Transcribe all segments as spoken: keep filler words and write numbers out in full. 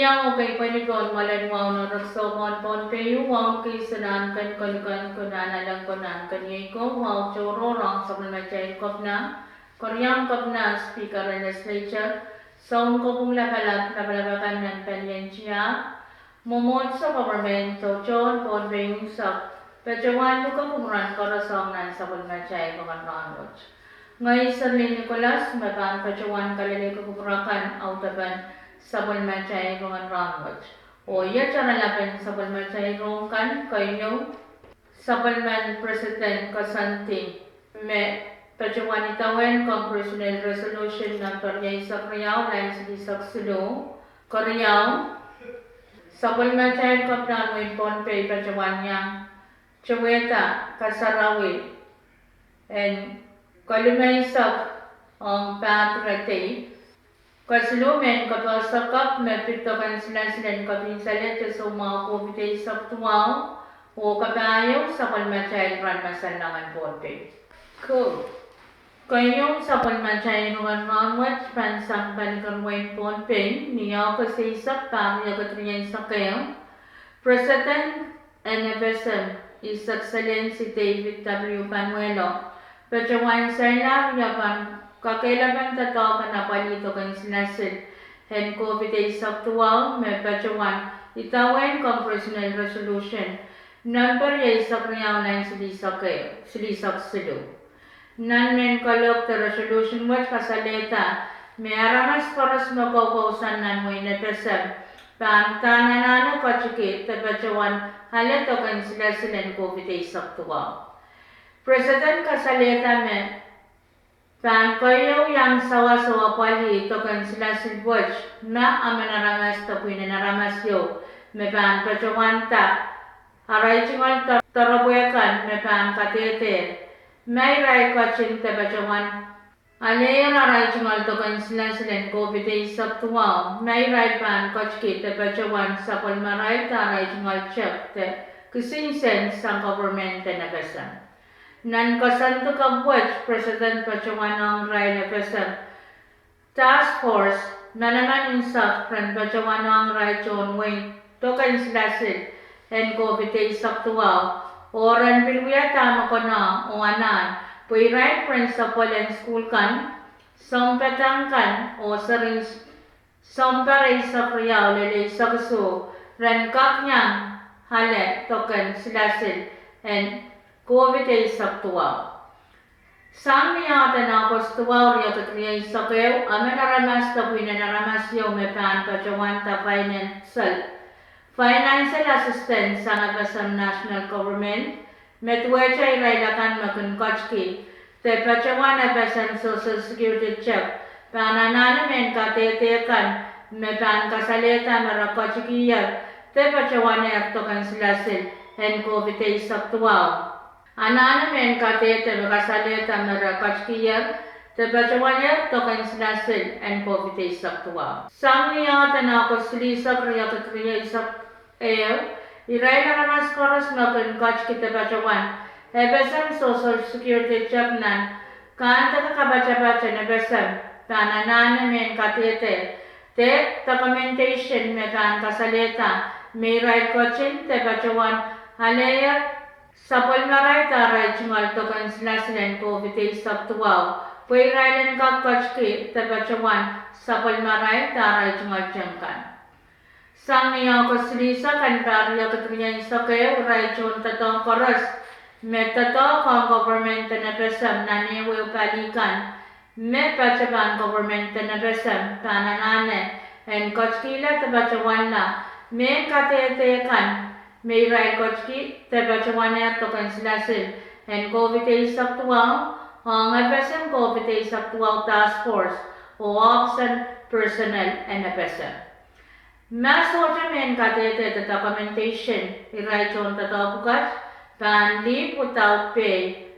Iang okei pweni pohn mwoalen wahu en erekiso mwohn Pohnpei, wahu en kihs en ahn ken koluken, konehng alehdi, konehng keniei ko, wahu tohrohr ong sapwellimatail Kepina, Keriaun Kepina, Speaker en Legislature, Sounkopwung Lapalap, lapalap akan nan palien tiahk, mwomwohdiso, government, tohtohn Pohnpei unsek, patohwan luke kupwuramwail koaros ong nan sapwellimatail rongen rahnwet. Ngehi Serlin Nicholas me pahn patohwan kalelehki kupwur akan audepen sapwellimatail rongen rahnwet. Oh iet oaralapen sapwellimatail rong kan, keieu, sapwellimen President koasoandi me patohwan idawehn Congressional Resolution number rieisek riau, lain silihsek siluh. Keriau, sapwellimatail Kepina en wehin Pohnpei patohwan iang towehda kasarawi en kolumeisek ong pahn ire dei. Kesiluh, mehn kapehse kapw me pid doken silasil en kapinsalehde soumwahu COVID eisek duwau, oh kapahieu, sapwellimatail rahn masanlang en Pohnpei. Ko, keieu sapwellimatail rongen rahnwet pahn sang palikan wehin Pohnpei ni August eisek, pahr riekid rieisek ehu. President en FSM, His Excellency David W. Panuelo, patohwan sair ie pahn kakehlapen doadoahk en apwalih doken silasil en COVID eisek duwau me patohwan idawehn Congressional Resolution number rieisek riau, lain silihsek siluh. Nan mehn kalohk de resolution wet kasalehda me aramas koaros me koukousoan nan wehin FSM pahn uhdahn anahne ketiki de patohwan ale doken silasil en COVID eisek duwau. President kasalehda me pahn keieu iang sawas oh apwalih doken silasil wet ma emen aramas de pwihnen aramas ieu me pahn patohwanda arail tungoal doaropwe kan me pahn kadehde ma irail ketin de patohwan aleier arail tungoal doken silasil en COVID eisek duwau, ma irail pahn ketiki de patohwan sapwellimarail de arail tungoal tep de kisin sent sang government en FSM. Nan koasoandi kapw wet, President patohwan ong irail FSM task force manaman unsek ren patohwan ong irail tohn wehi doken silasil en COVID eisek duwau, oh ren pil wia dahme konehng oh anahn pwe irail principal en sukuhl kan, sounpadahk kan, oh seri sounpar eisek riau lel eisek isuh ren kak iang ale doken silasil en COVID eisek duwau. Sang ni ahden August duwau, riekid rieisek ehu, emen aramas de pwihnen aramas ieu me pahn patohwanda financial, financial assistance sang FSM national government, me duwehte irail akan me kin ketiki de patohwan FSM Social Security check, pahn anahne mehn kadehde kan me pahn kasalehda me re ketikihier de patohwanehr doken silasil en COVID eisek duwau. Anahne mehn kadehde me kasalehda me re ketikihier de patohwanehr doken silasil en COVID eisek duwau. Sang ni ahden August silihsek, riekid rieisek ehu, irail aramas koaros me kin ketiki de patohwan FSM Social Security check nan kahnde kapatapat en FSM pahn anahne mehn kadehde de documentation me pahn kasalehda me irail ketin de patohwan aleier sapwellimarail de arail tungoal doken silasil en COVID eisek duwau, pwe irail en kak ketiki de patohwan sapwellimarail de arail tungoal tep kan. Sang ni August silihsek en pahr riekid rieisek ehu, irail tohn doadoahk koaros me doadoahk ong government en FSM nan ehuehu pali kan me patohwan government en FSM pahn anahne en ketikihla de patohwanla mehn kadehde kan me irail ketiki de patohwanehr doken silasil en COVID eisek duwau ong FSM COVID eisek duwau task force oh ohpis en personnel en FSM. Ma sohte mehn kadehde de documentation, irail tohn doadoahk pwukat pahn leave without pay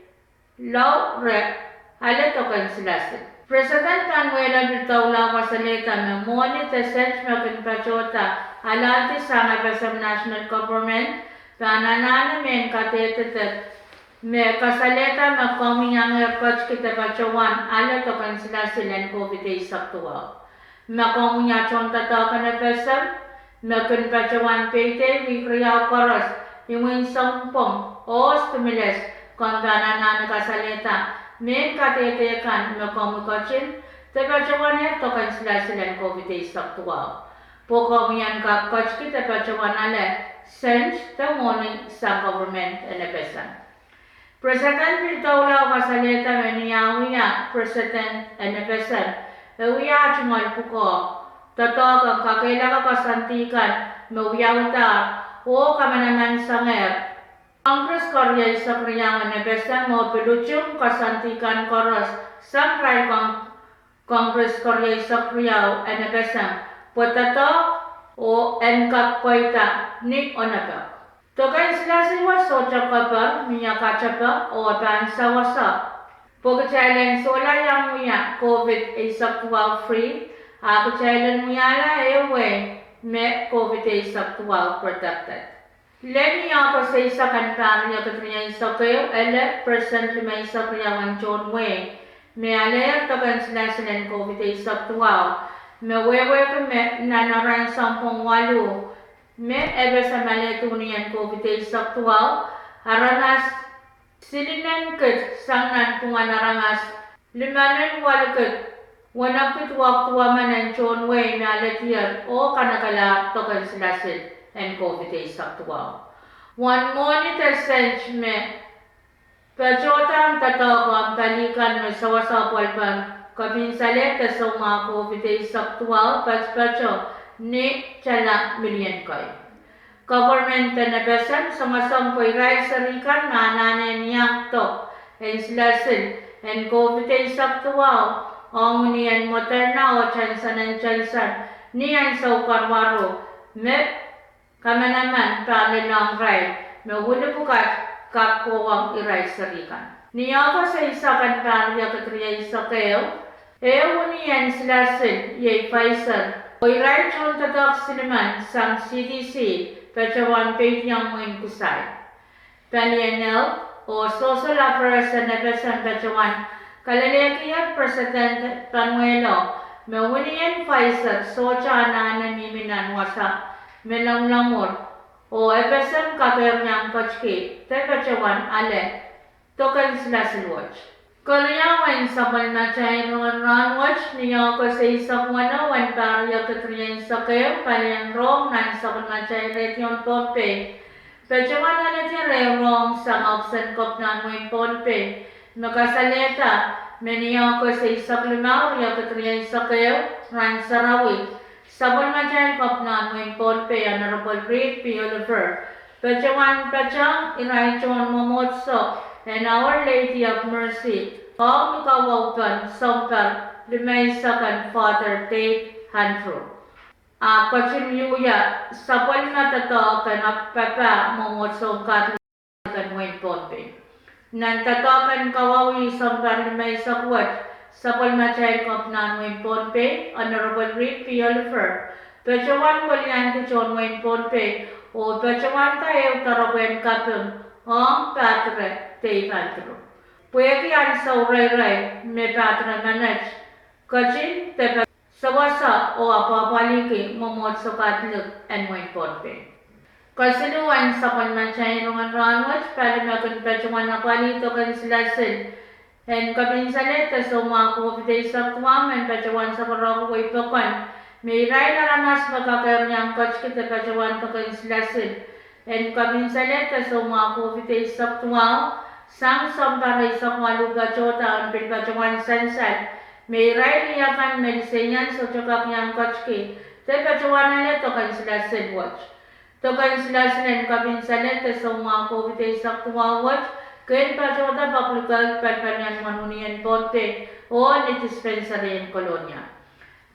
lao re ale doken silasil. President Panuelo pil doula kasalehda me mwohni de sent me kin patohda alehdi sang FSM national government pahn anahne mehn kadehde me kasalehda me komwi iangehr ketiki de patohwan ale doken silasil en COVID eisek duwau. Ma komwi iang tohn doadoahk en FSM, me kin patohwan peidei wihk riau koaros, imwin sounpwong oh stimulus, komw pahn anahne kasalehda mehn kadehde kan me komwi ketin de patohwanehr doken silasil en COVID eisek duwau, pwe komwi en kak ketiki de patohwan ale sent de mwohni sang government en FSM. President pil doula oh kasalehda me ni ah wia President en FSM e wia ah tungoal pwukoa doadoahk en kakehlaka koasoandi kan me wiawihdahr oh kamanamansangehr Congress kerieisek riau en FSM oh pil utung koasoandi kan koaros sang irail Congress kerieisek riau en FSM pwe doadoahk oh en kak pweida ni onopek. Doken silasil wet sohte keper, mie katepe oh e pahn sewese, pwe kitail en solahr iang wia COVID eisek duwau free, a kitail en wiahla ehu wehi me COVID eisek duwau protected. Lel ni August eisek en pahr riekid rieisek ehu, ele President limeisek riau en tohn wehi me alehier doken silasil en COVID eisek duwau, me wehwehki me nan rahn sounpwong waluh me FSM alehdi ni en COVID eisek duwau, aramas silinen kid sang nanpwungen aramas limanen waluh kid wenepwiki duwau duwemen en tohn wehi me alehdier oh kanekelahr doken silasil en COVID eisek duwau. Uwen mwohni de sent me patohda doadoahk ong pali kan me sewese apwalipen kepin salehda soumwahu COVID eisek duwau patopato ni tala milion kei. Government en FSM songosong pwe irail seri kan me anahne iang dok en silasil en COVID eisek duwau ong ni en Moderna oh Johnson and Johnson ni ansou karuwaru me kamanaman pahn lelohng irail me wini pwukat kak kohwong irail seri kan. Ni August eisek en pahr riekid rieisek ehu, ehu ni en silasil iei Pfizer, oh irail tohndoadoahk silimen sang CDC patohwan peidiong wehin Kusai. Palien Health oh Social Affairs en FSM patohwan kalelehier President Panuelo me wini en Pfizer sohte anahne mihmi nan wasa me lomwlomwur, oh FSM kakehr iang ketiki de patohwan ale doken silasil wet. Keriau en sapwellimatail rongen rahn wet, ni August eisek weneu en pahr riekid rieisek ehu, palien rong nan sapwellimatail radio en Pohnpei patohwan alehdi ehu rong sang ohpis en Kepinahn wehin Pohnpei me kasalehda me ni August eisek limau, riekid rieisek ehu, rahn sarawi, sapwellimatail Kepinahn wehin Pohnpei, Honorable Reed P. Oliver, patohwan patehng irail tohn mwomwohdiso en Our Lady of Mercy ong ni kawaupen sounpar limeisek en Father Dave Andrew, a ketin wia sapwellime doadoahk en papah mwomwohdiso en Catholic en wehin Pohnpei. Nan doadoahk en kawauwih sounpar limeisek wet, sapwellimatail Kepinahn wehin Pohnpei, Honorable Reed P. Oliver, patohwan pwiliandi tohn wehin Pohnpei oh patohwanda ehu doaropwehn kaping ong Padre Dave Andrew, pwehki ansou reirei me Padre menet ketin de sewese oh apwahpwaliki mwomwohdiso Catholic en wehin Pohnpei. Kesiluhn sapwellimatail rongen rahn wet, pali me kin patohwan apwalih doken silasil en kepin salehda soumwahu COVID eisek duwau men patohwan saparohki wehi pokon me irail aramas me kakehr iang ketiki de patohwan doken silasil en kepin salehda soumwahu COVID eisek duwau sang sounpar eisek waluh patohda en pil patohwan sansal me irail akan me liseian sohte kak iang ketiki de patohwan ale doken silasil wet. Doken silasil en kepin salehda soumwahu COVID eisek duwau wet kin patohda Public Health, palipalien mwohni en Pohnpei oh ni dispensary en Kolonia.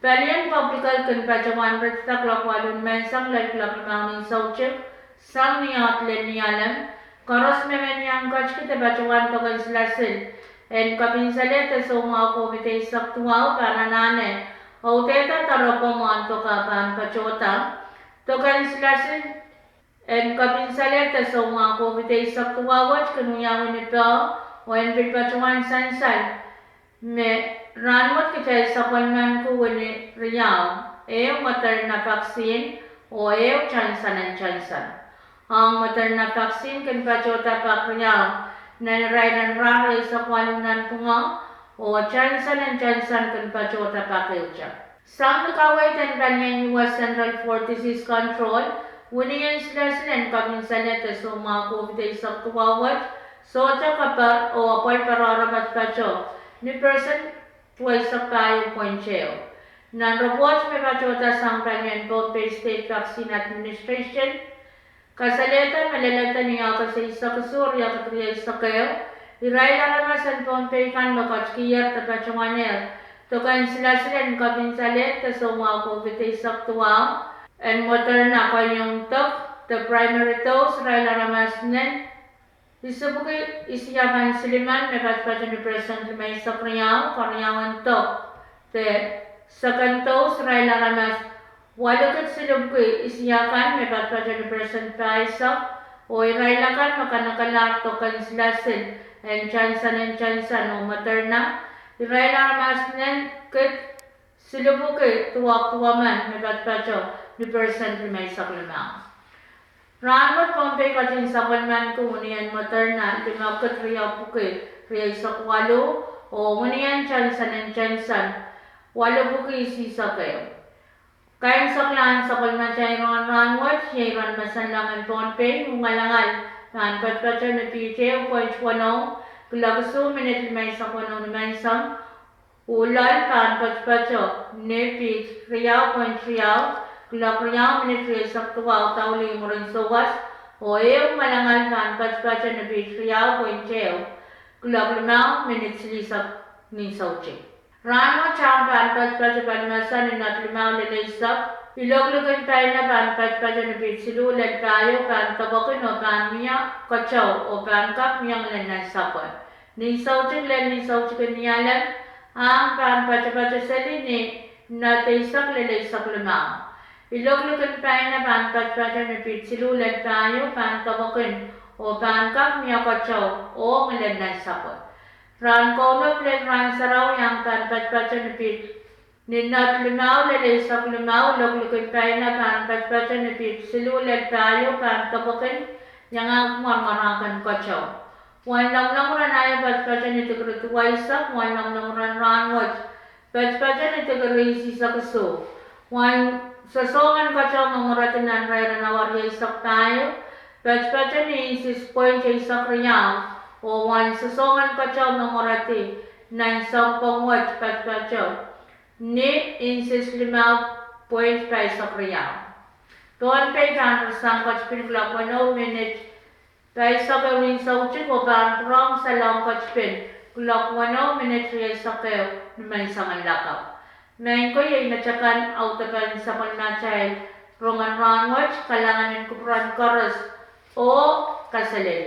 Palien Public Health kin patohwan ritida kuloak waluh menseng lel kuloak limau ni soutik sang ni oahd lel Nialem, koaros me men iang ketiki de patohwan doken silasil en kepin salehda soumwahu COVID eisek duwau pahn anahne audehda doaropwomw en doka pahn patohda. Doken silasil en kepin salehda soumwahu COVID eisek duwau wet kin wiawi ni peh oh en pil patohwan sansal me rahn wet kitail sapwellimaniki wini riau, ehu Moderna vaccine oh ehu Johnson and Johnson. Ong Moderna vaccine kin patohda pak riau nan irair en rahn rieisek waluh nanpwungara, oh Johnson and Johnson kin patohda pak ehute. Sang ni kaweid en palien U S Centers for Disease Control, winien silasil en kapinsalehda soumwahu COVID eisek duwau wet, sohte keper oh apwal patohdo patopato ni percent duweisek pahieu point ehu. Nan report me patohda sang palien Pohnpei State Vaccine Administration, kasalehda me lelehda ni August eisek isuh, riekid rieisek ehu, irail aramas en Pohnpei kan me ketikihong de patohwanehr doken silasil en kapinsalehda soumwahu COVID eisek duwau en Moderna kohieng dok de primary dose irail aramas nen isipwiki isiakan silimen me patopato ni percent limeisek riau, keriaun dok de second dose irail aramas walikid silipwiki isiakan me patopato ni percent pahisek, oh irail akan me kanekelahr doken silasil en Johnson and Johnson oh Moderna, irail aramas nen kid silipwiki duwau duwemen me patopato ni percent limeisek limau. Rahnwet Pohnpei ketin sapwellimaniki winien Moderna limekid riepwiki rieisek waluh, oh winien Johnson and Johnson waluhpwiki isisek ehu. Kaimwiseklahn sapwellimatail rongen rahnwet iei iren mesen loangen Pohnpei: Ungalangal pahn patopato ni piht ehu point weneu, kuloak isuh minit limeisek weneu nimenseng. Uloal pahn patopato ni piht riau point riau, kuloak riau minit rieisek duwau daulih mwurin souwas, oh ehu ngalangal pahn patopato ni piht riau point ehu, kuloak limau minit silihsek ni soutik. Rahnwet ahng pahn patopato pali mesen ni knot limau lel eisek. Ilok likin paina pahn patopato ni piht siluh lel pahieu, pahn depwekin oh pahn mie keteu oh pahn kak mie ngilen nansapwe. Ni soutik lel ni soutikin Nialem ahng pahn patopato seli ni knot eisek lel eisek limau. Ilok likin paina pahn patopato ni piht siluh lel pahieu, pahn depwekin oh pahn kak mie keteu oh ngilen nansapwe. Rahn kaunop lel rahn sarawi ahng pahn patopato ni knot limau lel eisek limau. Ilok likin paina pahn patopato ni piht siluh lel pahieu, pahn depwekin iangahki mwarmwarahken keteu. Wen lomwlomw rahn aio patopato ni dikiri duweisek. Wen lomwlomw rahn rahnwet patopato ni dikiri isisek isuh. Wen sosohng en keteu me nguredi nan irair en awa rieisek pahieu patopato ni inches point eisek riau, oh wen sosohng en keteu me nguredi nan sounpwong wet patopato ni inches limau point pahisek riau. Pohnpei pahn rasehng ketipin kuloak weneu minit pahisek ehu ni soutik oh pahn pwurehng salehng ketipin kuloak weneu minit rieisek ehu nimenseng lakapw. Maing ko, iei me teken audepen sapwellimatail rongen rahnwet. Kalahngan en kupwuren koaros oh kaselehlie.